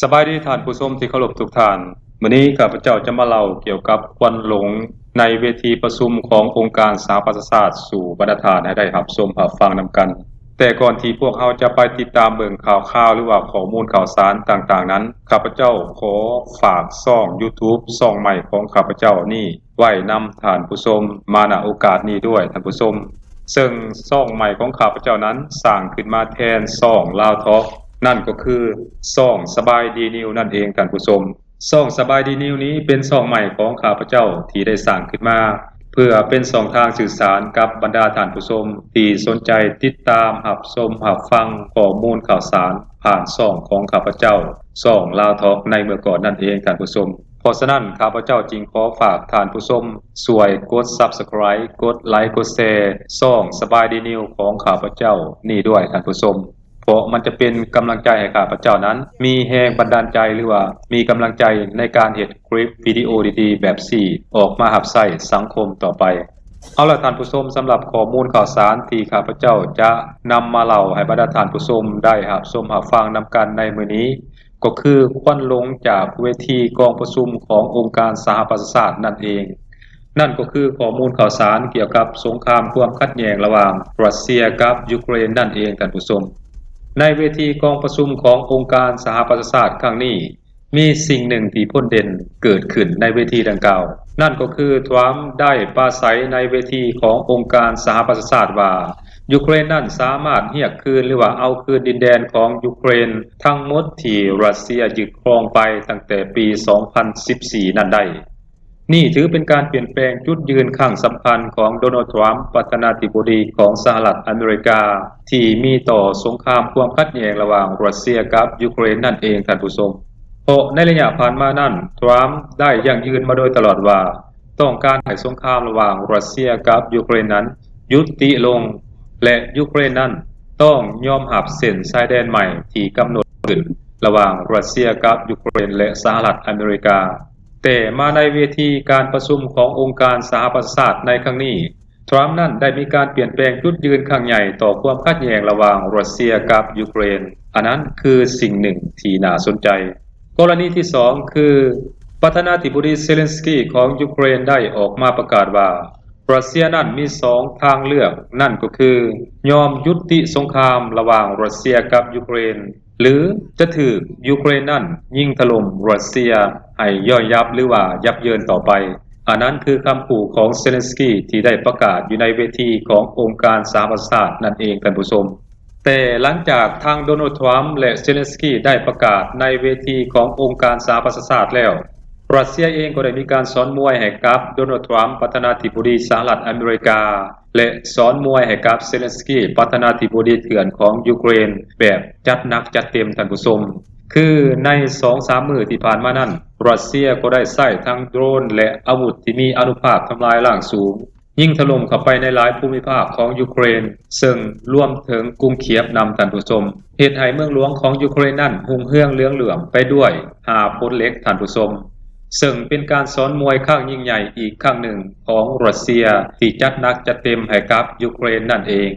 ສະບາຍດີທ່ານຜູ້ຊົມທີ່ເຄົາລົບທຸກທ່ານ. ມື້ນີ້ຂ້າພະເຈົ້າຈະມາເລົ່າກ່ຽວກັບຄວັນຫຼົງໃນເວທີປະຊຸມຂອງອົງການສະຫະປະຊາຊາດສູ່ບັນດາທ່ານໃຫ້ໄດ້ຮັບຊົມຮັບຟັງນຳກັນ. ແຕ່ກ່ອນທີ່ພວກເຮົາຈະໄປຕິດຕາມເບິ່ງຂ່າວຄາວ ຫຼືວ່າຂໍ້ມູນຂ່າວສານຕ່າງໆນັ້ນ, ຂ້າພະເຈົ້າຂໍຝາກຊ່ອງ YouTube ຊ່ອງໃໝ່ຂອງຂ້າພະເຈົ້ານີ້ ໄວ້ນຳທ່ານຜູ້ຊົມມາ ນະໂອກາດນີ້ດ້ວຍທ່ານຜູ້ຊົມ. ເຊິ່ງຊ່ອງໃໝ່ຂອງຂ້າພະເຈົ້ານັ້ນສ້າງຂຶ້ນມາແທນຊ່ອງ Lao Talk ນັ້ນກໍຄືຊ່ອງສະບາຍດີນິວນັ້ນເອງທ່ານຜູ້ຊົມ. ຊ່ອງສະບາຍດີນິວນີ້ເປັນຊ່ອງໃໝ່ຂອງຂ້າພະເຈົ້າທີ່ໄດ້ສ້າງຂຶ້ນມາ ເພື່ອເປັນຊ່ອງທາງສື່ສານກັບບັນດາທ່ານຜູ້ຊົມທີ່ສົນໃຈຕິດຕາມຮັບຊົມຮັບຟັງຂໍ້ມູນຂ່າວສານຜ່ານຊ່ອງຂອງຂ້າພະເຈົ້າ ຊ່ອງ Lao Talk ໃນເມື່ອກ່ອນນັ້ນເອງທ່ານຜູ້ຊົມ. ເພາະສະນັ້ນ ຂ້າພະເຈົ້າຈຶ່ງຂໍຝາກທ່ານຜູ້ຊົມຊ່ວຍກົດ Subscribe ກົດໄລ ກົດແຊ ຊ່ອງສະບາຍດີນິວຂອງຂ້າພະເຈົ້ານີ້ດ້ວຍທ່ານຜູ້ຊົມ, ເພາະມັນຈະເປັນກຳລັງໃຈໃຫ້ຂ້າພະເຈົ້ານັ້ນມີແຮງບັນດານໃຈ ຫຼືວ່າມີກຳລັງໃຈໃນການເຮັດຄລິບວິດີໂອດີໆແບບນີ້ອອກມາຮັບໃຊ້ສັງຄົມຕໍ່ໄປ. ເອົາລະທ່ານຜູ້ຊົມ, ສຳລັບຂໍ້ມູນຂ່າວສານທີ່ຂ້າພະເຈົ້າຈະນຳມາເລົ່າໃຫ້ບັນດາທ່ານຜູ້ຊົມໄດ້ຮັບຊົມຮັບຟັງນຳກັນໃນມື້ນີ້ ກໍຄືຄວັນຫຼົງຈາກເວທີກອງປະຊຸມຂອງອົງການສະຫະປະຊາຊາດນັ້ນເອງ. ນັ້ນກໍຄືຂໍ້ມູນຂ່າວສານກ່ຽວກັບສົງຄາມຄວາມຂັດແຍ່ງລະຫວ່າງຣັດເຊຍກັບຢູເຄຣນນັ້ນເອງທ່ານຜູ້ຊົມ. ໃນເວທີກອງປະຊຸມຂອງອົງການສະຫະປະຊາຊາດຄັ້ງນີ້ ມີສິ່ງໜຶ່ງທີ່ພົ້ນເດັ່ນເກີດຂຶ້ນໃນເວທີດັ່ງກ່າວ. ນັ້ນກໍຄືທຣຳໄດ້ປາໄສໃນເວທີຂອງອົງການສະຫະປະຊາຊາດວ່າ ຢູເຄຣນນັ້ນສາມາດຮຽກຄືນ ຫຼືວ່າເອົາຄືນດິນແດນຂອງຢູເຄຣນທັງໝົດທີ່ຣັດເຊຍຍຶດຄອງໄປຕັ້ງແຕ່ປີສອງພັນສິບສີ່ນັ້ນໄດ້. ນີ້ຖືເປັນການປ່ຽນແປງຈຸດຢືນຄັ້ງສຳຄັນຂອງໂດນັລ ທຣຳ ປະທານາທິບໍດີຂອງສະຫະລັດອາເມລິກາ ທີ່ມີຕໍ່ສົງຄາມຄວາມຂັດແຍ່ງລະຫວ່າງຣັດເຊຍກັບຢູເຄຣນນັ້ນເອງທ່ານຜູ້ຊົມ. ເພາະໃນໄລຍະຜ່ານມານັ້ນ ທຣຳໄດ້ຢັ້ງຢືນມາໂດຍຕະຫຼອດວ່າ ຕ້ອງການໃຫ້ສົງຄາມລະຫວ່າງຣັດເຊຍກັບຢູເຄຣນນັ້ນຢຸດຕິລົງ ແລະ ຢູເຄຣນນັ້ນຕ້ອງຍອມຮັບເສັ້ນຊາຍແດນໃໝ່ທີ່ກຳນົດຂຶ້ນລະຫວ່າງຣັດເຊຍກັບຢູເຄຣນ ແລະ ສະຫະລັດອາເມລິກາ. ແຕ່ມາໃນເວທີການປະຊຸມຂອງອົງການສະຫະປະຊາຊາດໃນຄັ້ງນີ້, ທຣຳນັ້ນໄດ້ມີການປ່ຽນແປງຈຸດຢືນຄັ້ງໃຫຍ່ຕໍ່ຄວາມຂັດແຍ່ງລະຫວ່າງຣັດເຊຍກັບຢູເຄຣນ. ອັນນັ້ນຄືສິ່ງໜຶ່ງທີ່ໜ້າສົນໃຈ. ກໍລະນີທີສອງຄື ປະທານາທິບໍດີເຊເລັນສກີຂອງຢູເຄຣນໄດ້ອອກມາປະກາດວ່າ ຣັດເຊຍນັ້ນມີສອງທາງເລືອກ, ນັ້ນກໍຄືຍອມຢຸດຕິສົງຄາມລະຫວ່າງຣັດເຊຍກັບຢູເຄຣນ ຫຼື ຈະຖືກຢູເຄຣນນັ້ນຍິງຖະຫຼົ່ມຣັດເຊຍໃຫ້ຍ່ອຍຍັບ ຫຼືວ່າຢັບເຢິນຕໍ່ໄປ. ອັນນັ້ນຄືຄຳຂູ່ຂອງເຊເລັນສກີທີ່ໄດ້ປະກາດຢູ່ໃນເວທີຂອງອົງການສະຫະປະຊາຊາດນັ້ນເອງທ່ານຜູ້ຊົມ. ແຕ່ຫຼັງຈາກທາງໂດນັລ ທຣຳ ແລະ ເຊເລັນສກີໄດ້ປະກາດໃນເວທີຂອງອົງການສະຫະປະຊາຊາດແລ້ວ, ຣັດເຊຍເອງກໍໄດ້ມີການສອນມວຍໃຫ້ກັບໂດນັລ ທຣຳ ປະທານາທິບໍດີສະຫະລັດອາເມລິກາ ແລະ ສອນມວຍໃຫ້ກັບເຊເລັນສກີ ປະທານາທິບໍດີເຖື່ອນຂອງຢູເຄຣນ ແບບຈັດໜັກຈັດເຕັມທ່ານຜູ້ຊົມ. ຄືໃນສອງສາມມື້ທີ່ຜ່ານມານັ້ນ, ຣັດເຊຍກໍໄດ້ໃຊ້ທັງໂດຣນ ແລະ ອາວຸດທີ່ມີອານຸພາກທຳລາຍລ້າງສູງ ຍິງຖະຫຼົ່ມເຂົ້າໄປໃນຫຼາຍພູມິພາກຂອງຢູເຄຣນ, ເຊິ່ງລວມເຖິງກຸງຄຽບນຳທ່ານຜູ້ຊົມ, ເຮັດໃຫ້ເມືອງຫຼວງຂອງຢູເຄຣນນັ້ນຮຸ່ງເຮືອງເຫຼືອງເຫຼືອມໄປດ້ວຍຫ້າໂພນເຫຼັກທ່ານຜູ້ຊົມ, ເຊິ່ງເປັນການສອນມວຍຄັ້ງຍິ່ງໃຫຍ່ອີກຄັ້ງໜຶ່ງຂອງຣັດເຊຍທີ່ຈັດໜັກຈັດເຕັມໃຫ້ກັບຢູເຄຣນນັ້ນເອງ.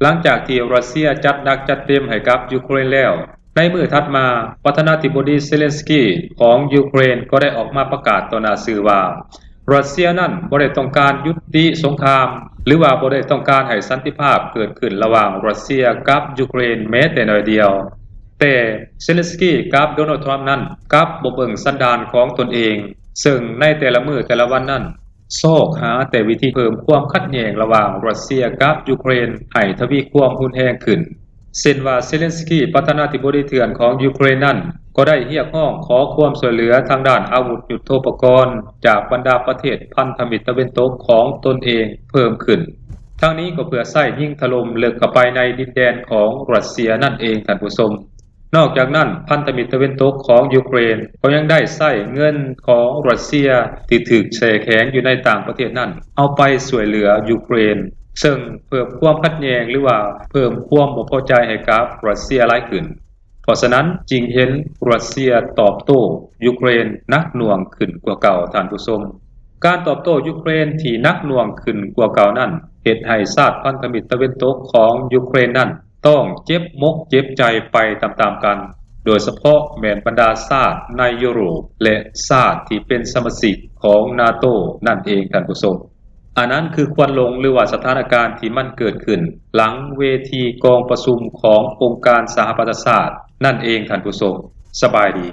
ຫຼັງຈາກທີ່ຣັດເຊຍຈັດໜັກຈັດເຕັມໃຫ້ກັບຢູເຄຣນແລ້ວ, ໃນມື້ຖັດມາ, ປະທານາທິບໍດີເຊເລັນສກີຂອງຢູເຄຣນກໍໄດ້ອອກມາປະກາດຕໍ່ໜ້າສື່ວ່າ ຣັດເຊຍນັ້ນບໍ່ໄດ້ຕ້ອງການຍຸຕິສົງຄາມ ຫຼືວ່າບໍ່ໄດ້ຕ້ອງການໃຫ້ສັນຕິພາບເກີດຂຶ້ນລະຫວ່າງຣັດເຊຍກັບຢູເຄຣນແມ້ແຕ່ໜ້ອຍດຽວ. ແຕ່ເຊເລັນສກີກັບໂດນັລ ທຣຳ ນັ້ນກັບບໍ່ເບິ່ງສັນດານຂອງຕົນເອງ, ເຊິ່ງໃນແຕ່ລະມື້ແຕ່ລະວັນນັ້ນ ຊອກຫາແຕ່ວິທີເພີ່ມຄວາມຂັດແຍ່ງລະຫວ່າງຣັດເຊຍກັບຢູເຄຣນໃຫ້ທະວີຄວາມຮຸນແຮງຂຶ້ນ. ເຊັ່ນວ່າ ເຊເລັນສກີ ປະທານາທິບໍດີເຖື່ອນຂອງຢູເຄຣນນັ້ນ ກໍໄດ້ຮຽກຮ້ອງຂໍຄວາມຊ່ວຍເຫຼືອທາງດ້ານອາວຸດຍຸດໂທປະກອນຈາກບັນດາປະເທດພັນທະມິດຕາເວັນຕົກຂອງຕົນເອງເພີ່ມຂຶ້ນ. ທັງນີ້ກໍເພື່ອໃຊ້ຍິງຖະຫຼົ່ມເລິກເຂົ້າໄປໃນດິນແດນຂອງຣັດເຊຍນັ້ນເອງທ່ານຜູ້ຊົມ. ນອກຈາກນັ້ນ, ພັນທະມິດຕາເວັນຕົກຂອງຢູເຄຣນກໍຍັງໄດ້ໃຊ້ເງິນຂອງຣັດເຊຍທີ່ຖືກແຊ່ແຂງຢູ່ໃນຕ່າງປະເທດນັ້ນ ເອົາໄປຊ່ວຍເຫຼືອຢູເຄຣນ, ເຊິ່ງເພີ່ມຄວາມຂັດແຍ່ງ ຫຼືວ່າເພີ່ມຄວາມບໍ່ພໍໃຈໃຫ້ກັບຣັດເຊຍຫຼາຍຂຶ້ນ. ເພາະສະນັ້ນຈຶ່ງເຫັນຣັດເຊຍຕອບໂຕ້ຢູເຄຣນໜັກໜ່ວງຂຶ້ນກວ່າເກົ່າ, ທ່ານຜູ້ຊົມ. ການຕອບໂຕ້ຢູເຄຣນທີ່ໜັກໜ່ວງຂຶ້ນກວ່າເກົ່ານັ້ນ ເຮັດໃຫ້ຊາດພັນທະມິດຕາເວັນຕົກຂອງຢູເຄຣນນັ້ນ ຕ້ອງເຈັບມົກເຈັບໃຈໄປຕາມໆກັນ. ໂດຍສະເພາະແມ່ນບັນດາຊາດໃນຢູໂຣບ ແລະ ຊາດທີ່ເປັນສະມາຊິກຂອງນາໂຕນັ້ນເອງທ່ານຜູ້ຊົມ. ອັນນັ້ນຄືຄວັນລົງ ຫຼືວ່າສະຖານະການທີ່ມັນເກີດຂຶ້ນຫຼັງເວທີກອງປະຊຸມຂອງອົງການສະຫະປະຊາຊາດນັ້ນເອງທ່ານຜູ້ຊົມ. ສະບາຍດີ.